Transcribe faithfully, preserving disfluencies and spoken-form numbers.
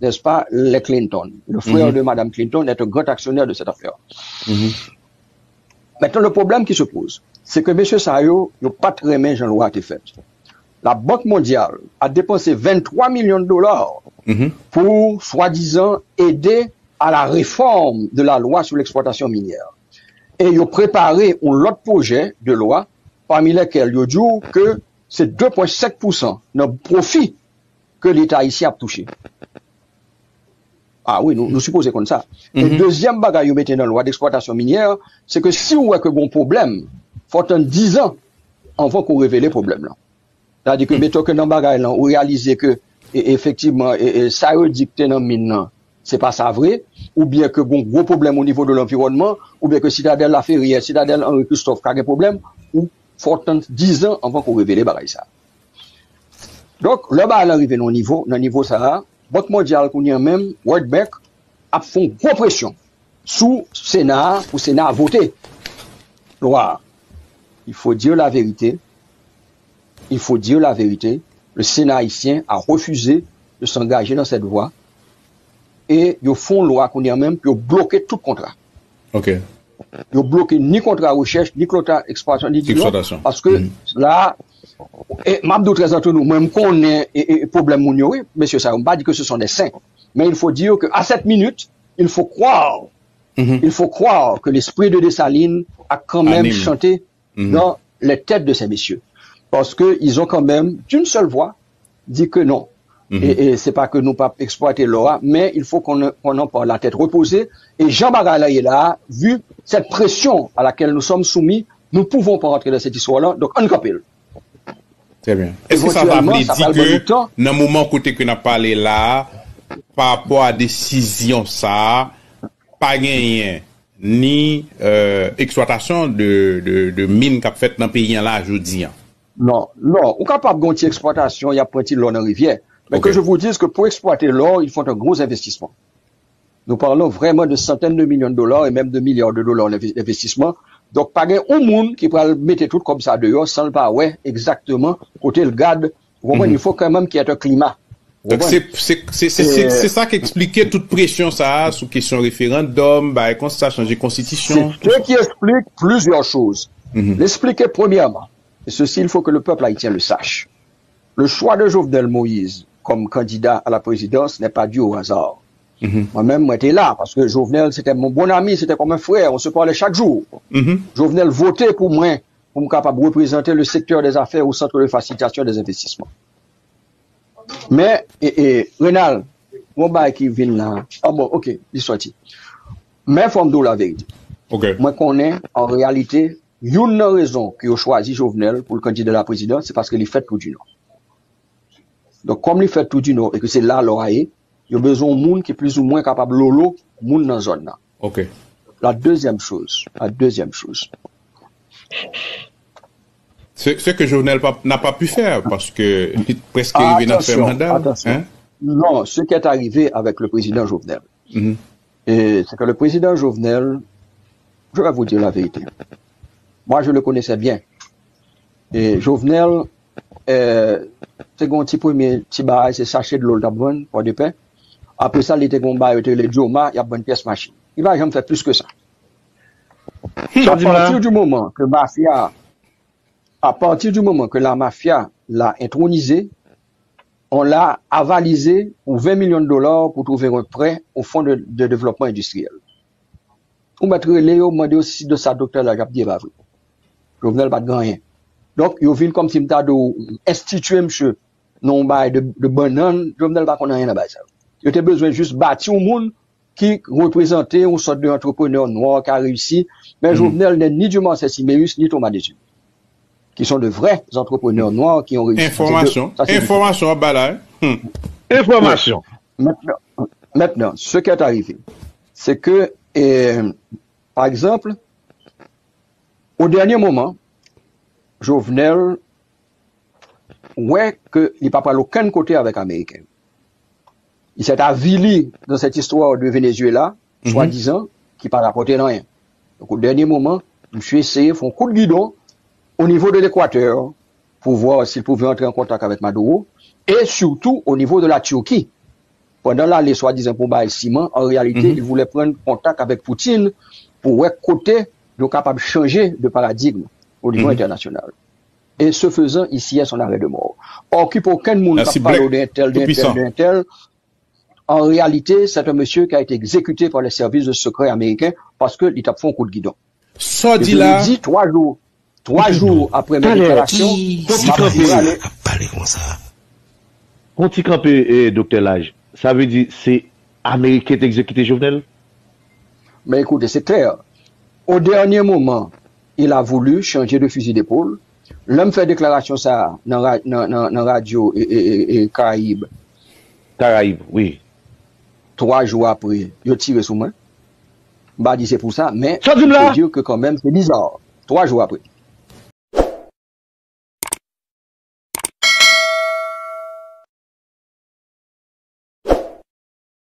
n'est-ce pas, les Clinton. Le frère de Madame Clinton est un grand actionnaire de cette affaire. Maintenant, le problème qui se pose, c'est que mesye sa yo, yo pa t renmen jan lwa a te fèt. La Banque mondiale a dépensé vingt-trois millions de dollars pour, soi-disant, aider à la réforme de la loi sur l'exploitation minière. E yo prepare yon lòt pwojè de lwa, pami lèkèl yo di w ke se de pwen senk pousan nan pwofi ke Leta ayisyen ap touche. Ah wi, nou, nou sipoze konn sa. E dezyèm bagay yo mete nan lwa d'exploitation minière, se ke si w wè ke gon pwoblèm, fò w tann dizan anvan ke w revele pwoblèm lan. Sètadi ke, meto ke nan bagay lan, ou reyalize ke, e, efektivman, e, e, sa yo di ki te nan min nan, se pa sa vre, oubyen ke gon gwo pwoblèm o nivo de lanviwònman, oubyen ke Sitadèl Laferyè, Sitadèl Henri Christophe ka gen pwoblèm, ou fò w tann dizan anvan ke w revele bagay sa. Donk, lè bagay lan rive nan nivo, nan nivo sa a, Bank Mondyal kounye a menm, World Bank, ap fè yon gwo presyon sou Sena a pou Sena a vote lwa a. Il faut dire la vérité. Il faut dire la vérité. Le Sénat haïtien a refusé de s'engager dans cette voie. E yo fè yon lwa kounye a menm pou yo bloke tout kontra. Ok. Yo bloke ni kontra rechèch, ni kontra eksplwatasyon, ni di non. Eksplwatasyon. Paske la, e, m ap di w trè antre nou, mwen m konnen e, e, pwoblèm moun yo, wi, mesye sa yo. M pa di ke se son de sen. Men il faut dire que à cette minute, il faut croire, il faut croire que l'esprit de Dessalines a quand même Anime. Chanté dans les têtes de ces messieurs. Parce qu'ils ont quand même, d'une seule voix, dit que non. E, e se pa ke nou p ap eksplwate lò a, men il faut qu'on qu'on en parle la tête reposée. E jan bagay la ye la, vu cette pression à laquelle nous sommes soumis, nous ne pouvons pas rentrer dans cette histoire-là. Donc, ann kanpe l. Très bien. Est-ce que ça va Éventuellement, vle ça di va ke prendre du temps. Nan moman kote ke n ap pale la, pa rapò a desizyon sa a, pa genyen ni euh, eksplwatasyon de, de, de min k ap fèt nan peyi an la jodi an? Non, non. Ou kapab gen yon ti eksplwatasyon, y ap pran ti lò nan rivyè. Mais Ok. Que je vous dise que pour exploiter l'or, il faut un gros investissement. Nous parlons vraiment de centaines de millions de dollars et même de milliards de dollars d'investissement. Donk, pa gen yon moun ki pral mete tout kòb sa deyò san l pa wè egzakteman kote l gad. Ou konprann? Il faut quand même qu'il y ait un climat. Ou Donk konprann? se se- se- se- se- Euh, se sa ki eksplike tout presyon sa a sou kesyon referandòm, bagay konsa, chanje konstitisyon. C'est ce qui explique plusieurs choses. L'expliquer premièrement, et ceci, il faut que le peuple haïtien le sache. Le choix de Jovenel Moïse comme candidat à la présidence n'est pas dû au hasard. Mwen menm, mwen te la, paske Jovenel, c'était mon bon ami, c'était comme un frère, on se parlait chaque jour. Jovenel vote pou mwen, pou m kapab reprezante le secteur des affaires au centre de facilitation des investissements. Men, e, e, Renald, yon bagay ki vin la. Ah bon, ok, li sòti. Men fò m di w laverite. Ok. Mwen konnen, an reyalite, youn nan rezon ke yo chwazi Jovenel pou l kandida la prezidan, se paske li fèt Tou di Nò. Donk, kòm li fèt Tou di Nò e ke se la lò a ye, yo bezwen yon moun ki plizoumwen kapab lolo moun nan zòn nan. Ok. La deuxième chose, la deuxième chose. Ce, ce que Jovenel pa- n'a pas pu faire, parce que li preske rive nan fè Attention, manda. attention. Hein? Non, ce qui est arrivé avec le président Jovenel, Mhm. et c'est que le président Jovenel, je vais vous dire la vérité. Moi, je le connaissais bien. Et Jovenel, euh, te gen yon ti premye ti bagay, se sachè dlo l t ap vann, pò de pè. Apre sa, li te gen yon bagay yo te rele Joma, y ap vann pyès machin. Li pa janm fè plis ke sa. Sa w di m la? À partir du moment que mafia, à partir du moment que la mafia l'a intronisé, on l'a avalisé pour vingt millions de dollars pour trouver un prêt au fonds de, de développement industriel. Ou mèt rele yo, mande yo si de sa doktè la ap di e pa vre. Jovenel pa t gen anyen. Donk, yo vin kòmsi m ta di w, enstitye misye nan yon bagay de, de bannann, Jovenel pa konn anyen nan bagay sa yo. Yo te bezwen jis bati yon moun ki reprezante yon sòt de antreprenè nwa ki a reyisi. Men Jovenel n'est ni Dumarsais Siméus, ni Thomas Désir, qui sont de vrais entrepreneurs noirs qui ont réussi. Enfòmasyon. Ça, c'est, ça, c'est Enfòmasyon ap bay la. Hein? Hmm. Enfòmasyon. Maintenant, maintenant, ce qui est arrivé, c'est que, euh, par exemple, au dernier moment, Jovenel wè ke li pa pral okenn kote avèk Ameriken. Il s'est avili dans cette histoire de Venezuela, soi-disant, ki pa rapòte l anyen. Donk, o dènye moman, misye eseye fè yon kout gidon o nivo de l'Équateur pour voir s'il pouvait entrer en contact avec Maduro et surtout au niveau de la Turquie. Pandan l ale swadizan pou bay siman, an reyalite, il voulait prendre kontak avèk Poutine pou wè kote yo kapab chanje de paradigme au niveau international. Et ce faisant, il signait son arrêt de mort. Or, ki pou okenn moun k ap pale de entèl, de entèl, de entèl, en réalité, c'est un monsieur qui a été exécuté par les services de secret américains parce que li t ap fè yon kout gidon. Sa w di la. Di twa jou, twa jou apre men deklarasyon, m ap prale. Yon ti kanpe, eh, Doktè Laj. Sa vle di se Ameriken te egzekite Jovenel? Mais écoutez, c'est clair. Au dernier moment, il a voulu changer de fusil d'épaule. Lè m fè deklarasyon sa a nan, nan, nan, nan radyo e, e, e, e Karayib. Karayib, wi. Twa jou apre, yo tire sou mwen. M pa di se pou sa, men Sa w di m la? Faut dire que quand même, c'est bizarre. Twa jou apre.